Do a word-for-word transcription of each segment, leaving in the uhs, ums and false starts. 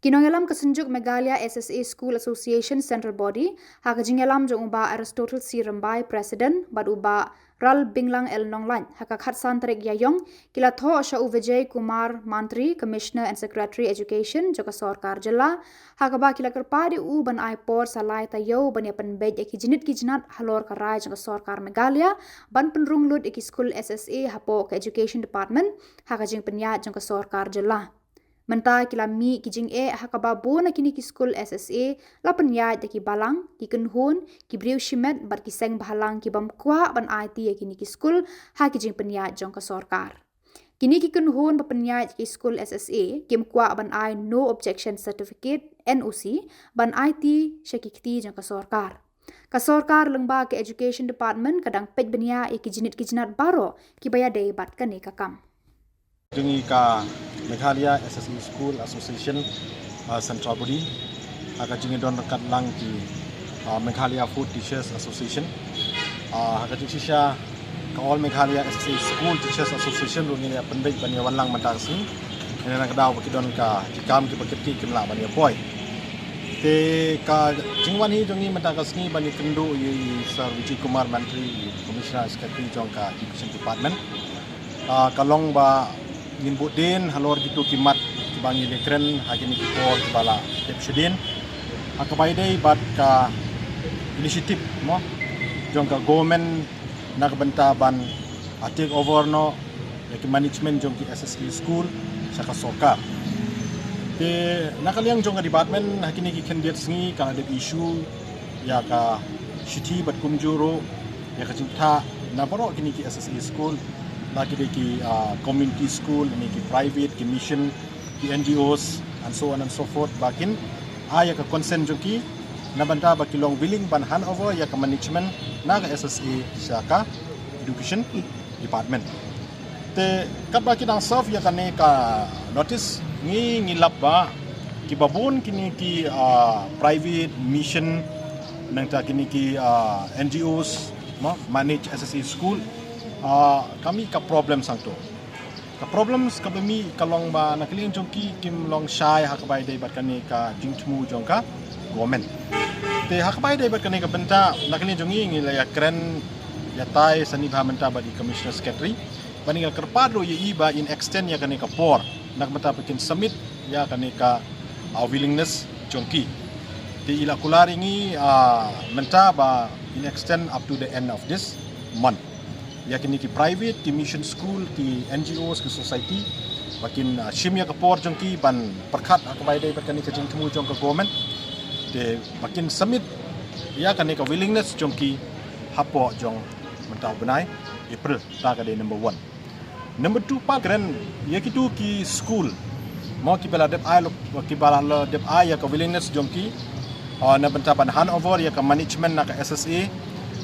Ki nongïalam ka Synjuk Meghalaya S S A School Association Central Body, ha ka jingïalam jong u Bah Aristotle C Rymbai, President, bad u Bah Ralbinglang L Nonglait, ha ka khatsan tarik Ïaïong, ki la thoh sha u Vijay Kumar Mantri, Commissioner and Secretary Education jong ka sorkar jylla, ha kaba ki la kyrpad ïa u ban ai por sa lai taïew ban ïa pynbeit ïa ki jnit ki jnat halor ka rai jong ka sorkar Meghalaya ban pynrung lut ïa ki skul S S A hapoh ka Education Department, ha ka jingpynïaid jong ka sorkar jylla. Mynta ki la mih ki jingeh ha kaba bun na kine ki skul S S A la pynïaid da ki balang, ki kynhun, ki briew shimet bad ki seng bhalang ki bym kwah ban aiti ïa kine ki skul ha ki jingpynïaid jong ka sorkar. Kine ki kynhun ba pynïaid ki skul S S A kim kwah ban ai No Objection Certificate, N O C, ban aiti sha ki kti jong ka sorkar. Ka sorkar lyngba ka Education Department ka dang peit bniah ïa ki jnit ki jnat baroh kiba ïadei bad kane ka kam. Jong ngi ka Meghalaya S S A School Association uh, Central Body, ha ka jingdon ryngkat lang ki uh, Meghalaya Food Teachers Association, uh, ha ka jingshisha ka All Meghalaya S S A School Teachers Association ruh ngi la pynbeit ban ïa wan lang mynta ka sngi. Kane na ka daw ba ki don ka ki kam kiba kit ki kim lah ban ïa poi. Te ka jingwan hi jong ngi mynta ka sngi ban ïa kynduh ïa i Sir Vijay Kumar Mantri, Commissioner Secretary jong ka Education Department. Uh, ka long ba ngin bud dien halor kito ki mat kiba ngi la kren ha kine ki por kiba la dep shadien. Ha kaba ïadei bad ka initiative mo jong ka government na ka bynta ban uh, take over noh ïa ki management jong ki S S A school sha ka sorkar. Te na ka liang jong ka department ha kine ki khyndiat sngi ka la dep issue ïa ka shithi bad kumjuh ruh ïa ka jingthoh na baroh kine ki S S A school, na ki dei ki uh, community school, ne ki private, ki mission, ki N G Os and so on and so forth, ba kin ai ïa ka consent jong ki na bynta ba ki long willing ban hand over ïa ka management na ka S S A sha ka education department. Te katba ki dang serve ïa kane ka notice ngi ngi lap ba kiba bun kine ki uh, private mission nangta kine ki uh, N G Os ma manage S S A school uh, ka mih ka problem sangto. Ka problems kaba mih ka long ba na ka liang jong ki kim long shai ha kaba ïadei bad kane ka jingthmu jong ka government. Te ha kaba ïadei bad kane ka bynta na ka liang jong ngi ngi la ïa kren ïa tai sani bha mynta bad i Commissioner Secretary ban ïa kyrpad ruh ïa i ba in extend ïa kane ka por na ka bynta ba kin submit ïa kane ka uh, willingness jong ki. Te i la kular ïa ngi uh, mynta ba in extend up to the end of this month. Ïa kine ki private, ki mission school, ki N G Os, ki society ba kin uh, shim ïa ka por jong ki ban pyrkhat ha kaba ïadei bad kane ka jingthmu jong ka government. Te ba kin submit ïa kane ka willingness jong ki hapoh jong mynta u bnai April. Ta ka dei number one. Number two pat kren ïa kito ki school mo kiba la dep ai kiba la dep ai ïa ka willingness jong ki uh, na bynta ban hand over ïa ka management na ka S S A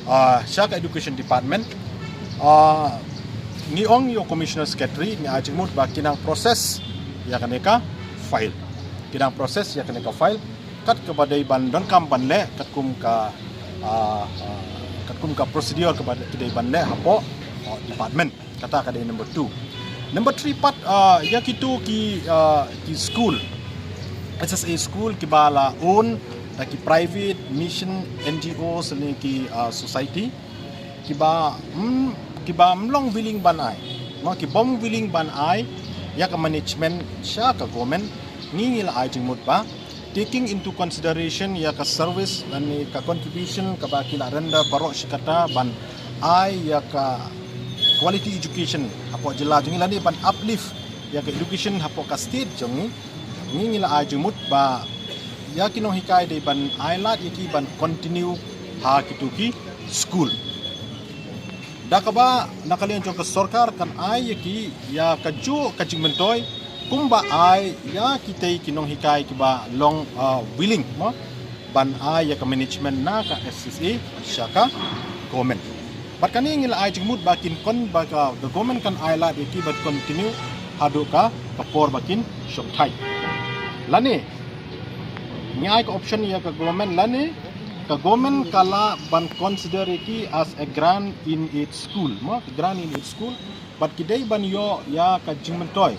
uh, sha ka education department. Uh, ngi ong ïa u Commissioner Secretary ngi ai jingmut ba ki nang process ïa kane ka file. Ki nang process ïa kane ka file kat kaba dei ban donkam ban leh katkum ka uh, uh, katkum ka procedure kaba ki dei ban leh hapoh uh, department. Kata ka dei number two. Number three pat uh, ïa kito ki uh, ki school S S A school kiba la own da ki private mission N G Os ne ki uh, society kiba mm, kiba mlong willing ban ai. No ki bom willing ban ai ïa ka management sha ka government ngi ngi la ai jingmut ba taking into consideration ïa ka service lane ka contribution kaba ki la render baroh shi katta ban ai ïa ka quality education hapoh jylla jong ngi lane ban uplift ïa ka education hapoh ka state jong ngi. Ngi ngi la ai jingmut ba ïa ki nonghikai dei ban ai lad ïa ki ban continue ha kito ki school. Da kaba na ka liang jong ka sorkar kan ai ïa ki ïa kajuh ka jingmyntoi kumba ai ïa kitei ki nonghikai kiba long uh, willing mo ban ai ïa ka management na ka S S A sha ka government. Bad kane ngi la ai jingmut ba kin kon ba ka government kan ai lad ïa ki ban continue haduh ka ka por ba kin shong thait. Lane ngi ai ka option ïa ka government lane ka government ka lah ban consider ïa ki as a grant in aid school mo grant in aid school. Bad ki dei ban ïoh ïa ka jingmyntoi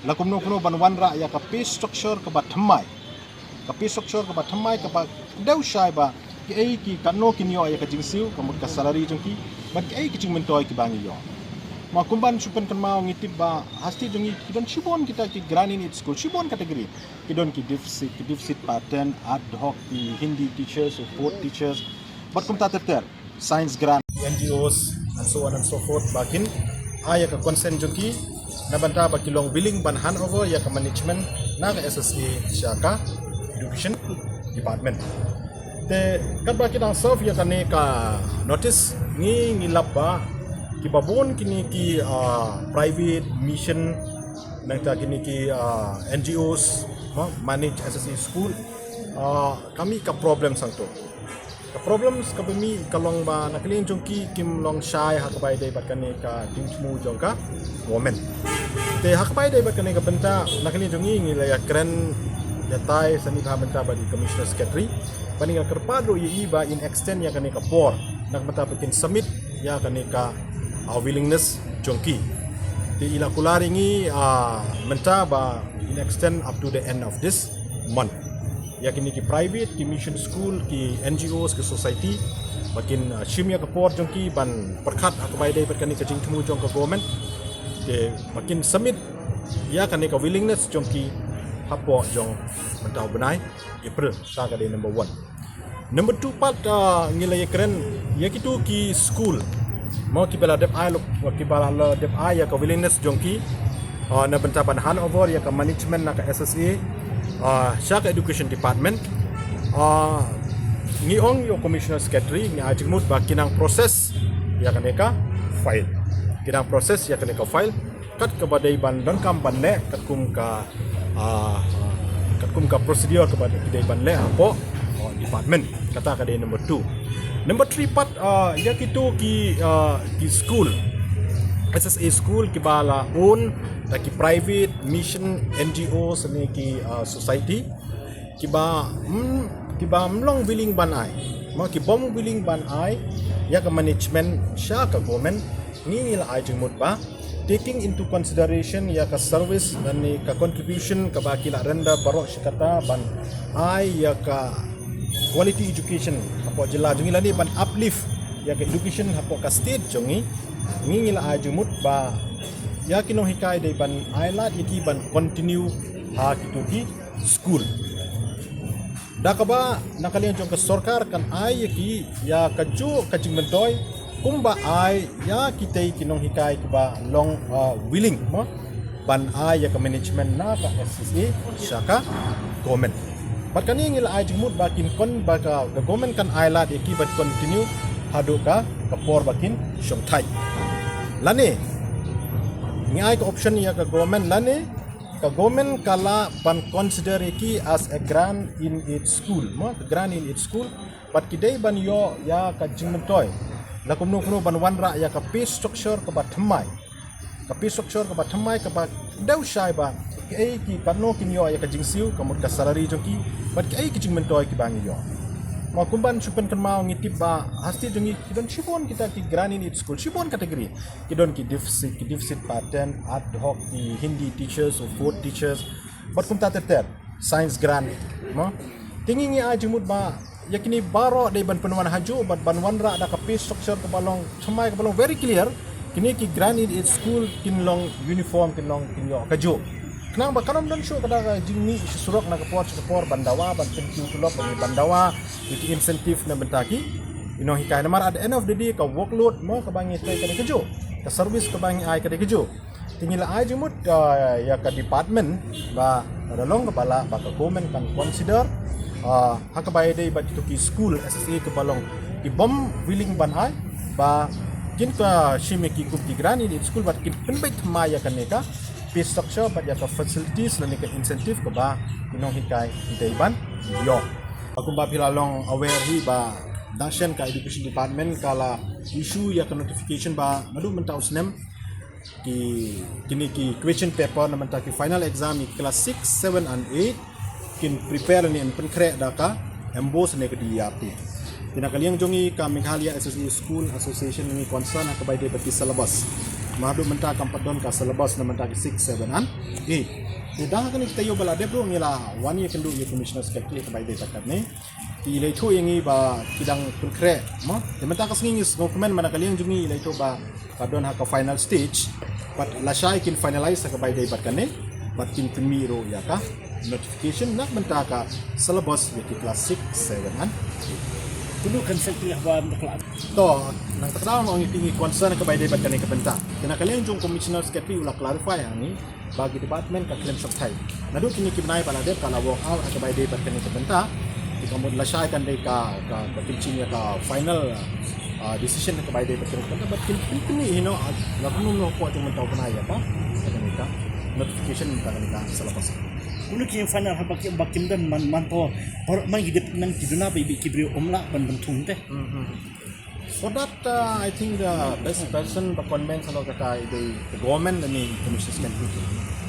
la kumno kumno ban wanrah ïa ka pay structure kaba thymmai. ka pay structure kaba thymmai, kaba dei shai ba ki ei ki katno kin ïoh ïa ka jingsiew, ka mut ka salary jong ki, bad ki ei ki jingmyntoi kiba ngi ïoh. Ma kumban shu pynkynmaw, ngi tip ba ha state jong ngi ki don shibun kita ki grant in aid school, shibun category. Ki don ki deficit, ki deficit pattern, ad hoc, ki Hindi teachers, fourth teachers, bad kumta ter ter, science grant, N G Os, and so on and so forth, ba kin ai ïa ka consent jong ki na bynta ba ki long willing ban hand over ïa ka management na ka S S A sha ka education department. Te katba ki dang serve ïa kane ka notice, ngi ngi lap ba kiba bun kine ki, ah, private mission, nangta kine ki, ah, N G Os, ma, manage S S A school, ah, ka mih ka problem sangto. Ka problems kaba mih ka long ba na ka liang jong ki kim long shai ha kaba ïadei bad kane ka jingthmu jong ka government. Te ha kaba ïadei bad kane ka bynta, na ka liang jong ngi ngi la ïakren ïatai sani bha mynta bad i Commissioner Secretary, ba ngi la kyrpad ruh ïa i ba in extend ïa kane ka por na ka bynta ba kin submit ïa kane ka, ah, willingness jong ki. Te i la kular ïa ngi, ah, mynta ba in extend up to the end of this month. Ïa kine ki private, ki mission school, ki N G Os, ki society, ba kin, ah, shim ïa ka por jong ki ban pyrkhat ha kaba ïadei bad kane ka jingthmu jong ka government. Te ba kin submit ïa kane ka willingness jong ki hapoh jong mynta u bnai April, sa ka dei number one. Number two pat, ah, ngi la ïakren ïa kitu ki school, mo, kiba la dep ai, kiba la dep ai ïa ka willingness jong ki, ah, na bynta ban hand over ïa ka management na ka S S A, ah, sha ka education department. Ah, ngi ong ïa u Commissioner Secretary, ngi ai jingmut ba ki nang process ïa kane ka file. Ki nang process ïa kane ka file kat kaba dei ban donkam ban leh katkum ka, ah, katkum ka procedure kaba dei ban leh hapoh, oh, department. Kata ka dei number two. Number three pat, ah, ïa kitu ki, ah, ki school, S S A school kiba la own da ki private, mission, N G Os ne ki, ah, society, kiba, mm, kiba ym long willing ban ai, ma, kibym willing ban ai ïa ka management sha ka government, ngi ngi la ai jingmut ba, taking into consideration ïa ka service lane ka contribution kaba ki la render baroh shi katta ban ai ïa ka quality education hapoh jylla jong ngi lane ban uplift ïa ka education hapoh ka state jong ngi, ngi ngi la ai jingmut ba ïa ki nonghikai dei ban ai lad ïa ki ban continue ha kitu ki school. Da kaba na ka liang jong ka sorkar kan ai ïa ki ïa kajuh ka jingmyntoi kumba ai ïa kitei ki nonghikai kiba long, uh, willing, mo, ban ai ïa ka management na ka S S A sha ka government. Bad kane ngi la ai jingmut ba kin kon ba ka, ka government kan ai lad ïa ki ban continue haduh ka, ka por ba kin shong thait. Lane ngi ai ka option ïa ka government, lane ka government ka lah ban consider ïa ki as a grant in aid school, mo, ka grant in aid school, bad ki dei ban ïoh ïa ka jingmyntoi la kumno kumno ban wanrah ïa ka pay structure kaba thymmai. Ka pay structure kaba thymmai kaba dei shai ba ki ei ki katno kin ïoh ïa ka jingsiew, ka mut ka salary jong ki, bad ki ei ki jingmyntoi kiba ngi ïoh. Ma kumban shu pynkynmaw, ngi tip ba ha state jong ngi ki don shibun kita ki grant in aid school, shibun category. Ki don ki deficit, ki deficit pattern, ad hoc, ki Hindi teachers, fourth teachers, bad kumta ter ter, science grant, mo. Te ngi ngi ai jingmut ba ïa kine baroh dei ban pynwan hajuh bad ban wanrah da ka pay structure kaba long thymmai, kaba long very clear. Kine ki grant in aid school kin long uniform, kin long, kin ïoh kajuh. Khnang ba kan ym don shuh kata ka jingmih sha surok na ka por sha ka por ban dawa, ban pynkiew tulop, ban dawa ïa ki incentive na bynta ki nonghikai. Namar at the end of the day ka workload, mo, kaba ngi trei ka dei kajuh, ka service kaba ngi ai ka dei kajuh. Te ngi la ai jingmut, ah, ïa ka department ba lada long kaba lah ba ka government kan consider, ah, ha kaba ïadei bad kitu ki school S S A kiba long kibym willing ban ai, ba kin ka shim ïa ki kum ki grant in aid school bad kin pynbeit thymmai ïa kane ka pay structure bad ïa ka facilities lane ka incentive kaba ki nonghikai ki dei ban ïoh. Kumba phi la long aware hi ba dang shen ka education department ka la issue ïa ka notification ba naduh mynta u snem ki, kine ki question paper na bynta ki final exam ïa ki class six, seven and eight kin prepare ne pynkhreh da ka MBOSE ne ka DERT. Te na ka liang jong ngi ka Meghalaya S S A School Association ngi concern ha kaba ïadei bad ki syllabus. Haduh mynta kam pat don ka syllabus na mynta ki six, seven and eight. Te da kane ka taïew ba la dep ruh ngi la wan ïakynduh ïa Commissioner Secretary ka bai dei bad katne. Te i la ïathuh ïa ngi ba ki dang pynkhreh mo. Te mynta ka sngi ngi sngewkmen, mynta ka liang jong ngi i la ïathuh ba ka don ha ka final stage. Bad lashai kin finalize ha ka bai dei bad kane. Bad kin pynmih ruh ïa ka notification na ka bynta ka syllabus ïa ki class six, seven and eight. Kumno kan Secretary haba ym da kla. To, nangta ka daw ngi phi ngi concern ka bai dei bad kane ka bynta. Te na ka liang jong Commissioner Secretary u la clarify ha ngi ba ki department ka khlem shong thait. Naduh kine ki bnai ba la dep ka la work out ha ka bai dei bad kane ka bynta. Te ka mut lashai kan dei ka, ka, ka kin shim ïa ka final, ah, decision ha ka bai dei bad kane ka bynta. Bad kin, kin, kin, you know, ah, la kumno kumno hapoh jong mynta u bnai ïa ka, kane ka notification mynta kane ka syllabus. Kumno ki final haba ki, ba kim don man, man to. Por man ki dep man ki duna ba i ki briew um lah ban ban thung te. So that, uh, I think the best person ba convince halor kata i dei the government lane Commissioner Secretary.